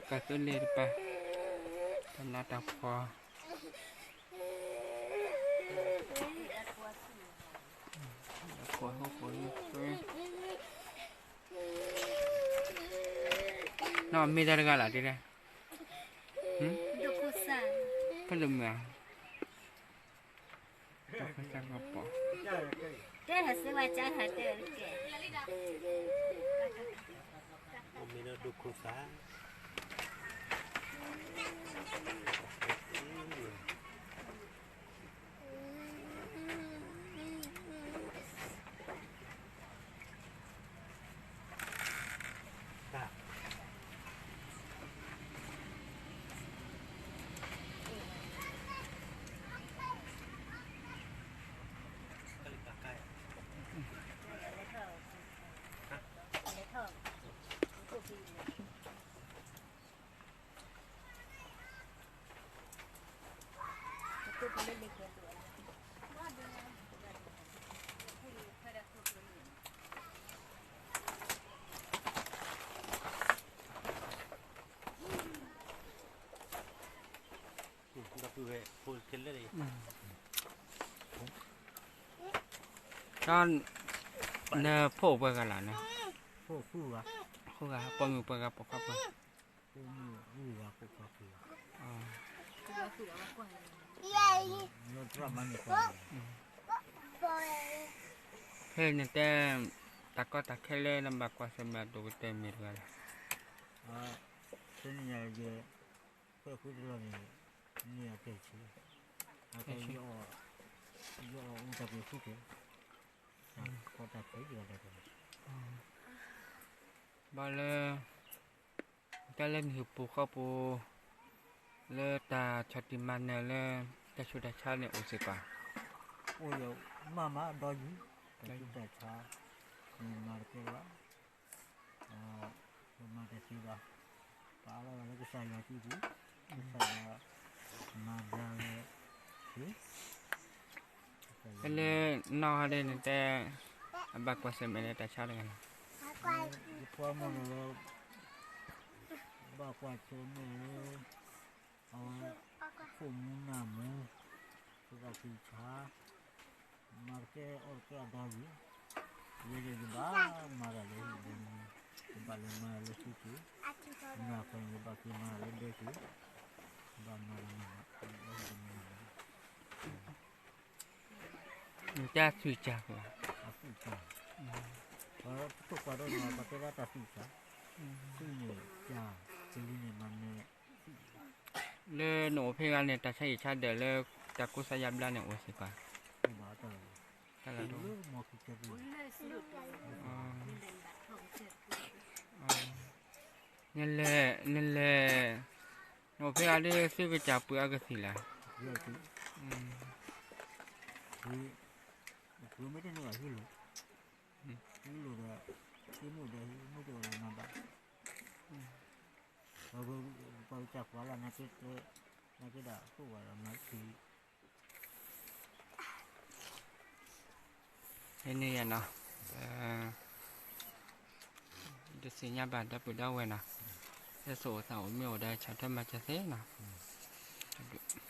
ကးသိလ့ၣ်တပၤ, တၢ်နးတၢ်ဖှီၣ်, နီၢ်မ့ၢ်တၢ်တဂၤလီၤတဲဒၣ်, ဖဲလၢမုၢ်ဧါ, တၢ်ဃၢ်စၢ်ကပီၤ, တဲဟဲစ့ဝါကၢ်ဟဲတဲကဲ, မ့ၢ်ဒိၣ်ခိၣ်သး တၢ်နဖိအိၣ်ပှဲၤဂၤလီၤန့ၣ်, ဃုဂၤ, ပိာ်မုၣ်ပှဲၤဂၤ ပိာ်ခွါပှဲၤ, ပိာ်မုၣ်ဂၤ ပိာ်ခွါဂၤ, ဖဲနတဲ တၢ်ကီတၢ်ခဲလၢနဘၣ်ကွၢ်ဆၢၣ်မဲာ်အဒိၣ်ကတၢၢ်မ့ၢ်တဂၤလဲၣ်, တနံၤညါယဲ ဖဲဃုတလီၤန့ၣ် မ့ၢ်အတဲဆံး, အကဲ ယအီၣ်အူတၢ်ပှ့ၤဃုကဲ, တၢ်ကီတၢ်ခဲယဂၤတၢ်ကီ, ဘၣ်လၢ တၢ်လၢနဟံၣ်ပူၤဃီပူၤ လၢတၢ်ဆီၣ်တံၢ်မၤနၢၤလၢ တၢ်ဆူးတၢ်ဆါန့ၣ်အိၣ်စ့ၢ်ကီး, အိၣ်ယမၤမၤဒီးယုၢ်, တၢ်ဆူးတၢ်ဆါ မၤတကဲဘၣ်, ပမၤတသ့ဘၣ်, ပအးလီၤဂာ်လၢကစၢ်ယွၤစုပူၤ, ကစၢ်ယွၤ မၤဘျါဝဲ, ဖဲလၢနီၢ်ဟါဒ်န့ၣ်တဲ အဘၣ်ကွၢ်ဆၢၣ်မဲာ်လၢတၢ်ဆါတဂၤန့ၣ်, ယဖိမုၣ်န့ၣ်လၢ ဘၣ်ကွၢ်ဆၢၣ်မဲာ်လၢ အဝဲ ခိၣ်မူနၢ်မူ, ပကသံၣ်ဆါ, မၤတကဲအီၣ်တကဲအဒီယုၢ်, ယဲဒၣ်ယဘၣ်မၤတၢ်လၢဟံၣ်လၢမူ, ယဘၣ်လဲၤမၤတၢ်လၢစုက့ၤ, မ့ၢ်အဃိန့ၣ် ယဘၣ်က့ၤမၤတၢ်လၢဒဲက့ၤ, ယဘၣ်မၤတၢ်လၢမူ, တၢ်သူၣ်စၢ်, ပတိၢ်ကွၢ်ဒီးပတဲဒၣ်တၢ်သူၣ်စၢ်, သူၣ်န့ၣ်စၢ်, ကလံၤန့ၣ်မၤနၢၤ, လၢနအိၣ်ဖဲဂၤန့ၣ် တၢ်ဆါဟံၣ်ဆါဒၢးလၢ တၢ်ကူစါယါဘျါန့ၣ်အိၣ်စ့ၢ်ကီး, တၢ်လၢ နလဲၤ, နလဲၤ, နအိၣ်ဖဲအံၤဒ်သုကစၢ်ပှ့ၤအကသံၣ်လဲၣ်, ပှ့ၤမ့ၢ်တန့ၢ်ဘၣ်ဟံးလိာ်, ဟံးလိာ်ဒီး, ဟံးမုၣ်ဒီးဟံးမုၣ်တအိၣ်ဒီးမၤဘၣ်, ပှၤကစၢ်ကွၢ်လၢ နက့ဒၣ်သိၣ်ဝဲဒီးမၤသံ ဟဲန့ၢ်ယၤနီၤ, တသ့ၣ်ညါဘၣ်ဒီပုၢ်ဒီဝဲၢ်နီၤ, ဟဲစိာ်အိၣ်သးအိၣ်မ့ၢ်အိၣ်ဒီး ဆၣ်ထွဲမၤစၢၤသ့နီၤ,